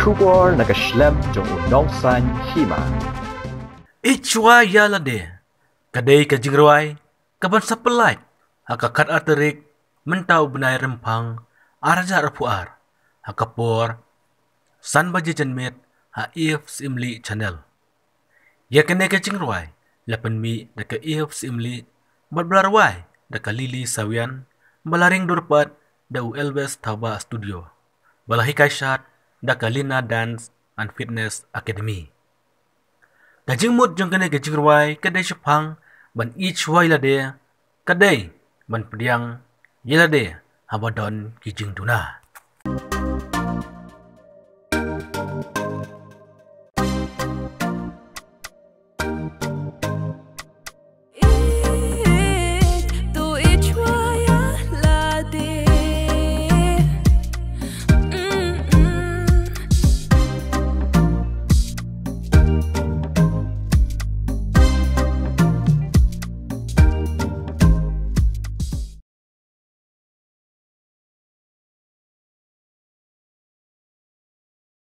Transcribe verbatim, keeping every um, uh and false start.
Khubor na ka shlem jong u nongsan hima. Ïeit shwa ïa lade, ka dei ka jingrwai kaban sa pynlait ha ka khatar tarik mynta u bnai Rymphang ar hajar arphew ar, ha ka por san baje janmiet ha Eve Syiemlieh Channel. Ïa kane ka jingrwai la pynmih da ka Eve Syiemlieh bad ba la rwai da ka Lily Sawian, ba la ring dur pat da u Elvis Thaba Studio, ba la hikai shad da ka Lina Dance and Fitness Academy. Ka jingmut jong kane ka jingrwai ka dei shaphang ban ïeit shwa ïa lade, ka dei ban pdiang ïa lade haba don ki jingduna.